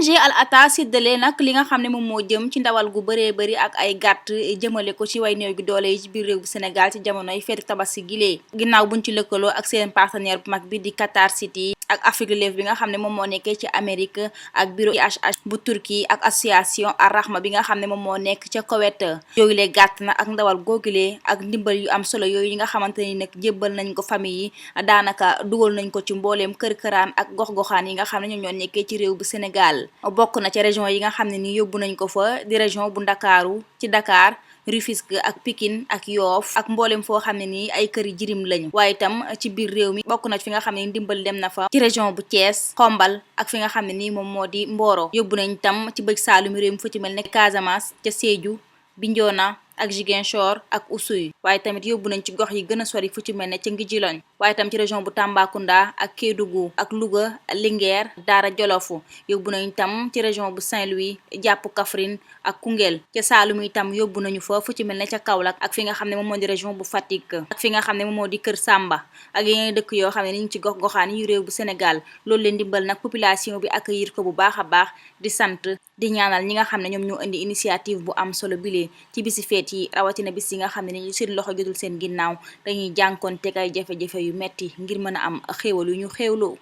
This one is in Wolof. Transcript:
ONG Al Ataa séddale nag li nga xam ne moom moo jëm ci ndawal gu bëree bëri ak ay gàtt jëmale ko ci way néew gi doole yi ci biir réew bu Sénégal ci jamonoy feetu tabaski gilee ginnaaw buñ ci lëkkaloo ak seen partenaire bu mag bi di Qatar City ak Afrique bi nga xam ne moom moo nekkee ci Amérique ak bureau IHH bu Turquie ak association Ar-Rahma bi nga xam ne moom moo nekk ca Koweït yooyu lee gàtt na ak ndawal googulee ak ndimbal yu am solo yooyu yi nga xamante ni nag jébbal nañ ko famille yi daanaka dugal nañ ko ci mbooleem kër-këraan ak gox-goxaan yi nga xam ne ñoom ñoo nekkee ci réew bu Sénégal bokk na ci région yi nga xam ne ni yóbbu nañ ko fa di région bu Ndakaaru ci Dakar Rufisque ak Pikine ak Yoff ak mboolem foo xam ne nii ay këri jirim lañu waaye itam ci biir réew mi bokk na fi nga xam ne ndimbal dem na fa ci région bu Thiès Xombal ak fi nga xam ne nii moom moo di Mboro yóbbu nañ tam ci bëj saalum réew mi fu ci mel ne Casamance ca Sédhiou Bignona ak Ziguinchor ak Oussouye waaye tamit yóbbu nañ ci gox yi gën a sori fu ci mel ne ca Ngidjilone waaye tam ci région bu Tambacounda ak Kédougou ak Louga Linguère Daara Jolofu yóbbu nañ tam ci région bu Saint-Louis jàpp Kaffrine ak Koungheul ca Saalum itam yóbbu nañu fa fu ci mel ne ca Kaolack ak fi nga xam ne moom moo di région bu Fatick ak fi nga xam ne moom moo di Kër Samba ak yeneen dëkk yoo xam ne niñ ci gox goxaan yu réew bu Sénégal loolu leen dimbal nag population bi accueillir ko bu baax a baax di sant di ñaanal ñi nga xam ne ñoom ñoo indi initiative bu am solo bile ci bisi feet yi rawatina bis yi nga xam ne ni seen loxo jotul seen ginnaaw dañuy jànkoonte ay jafe-jafe yu metti ngir mën a am xéewal yu ñu xéewloo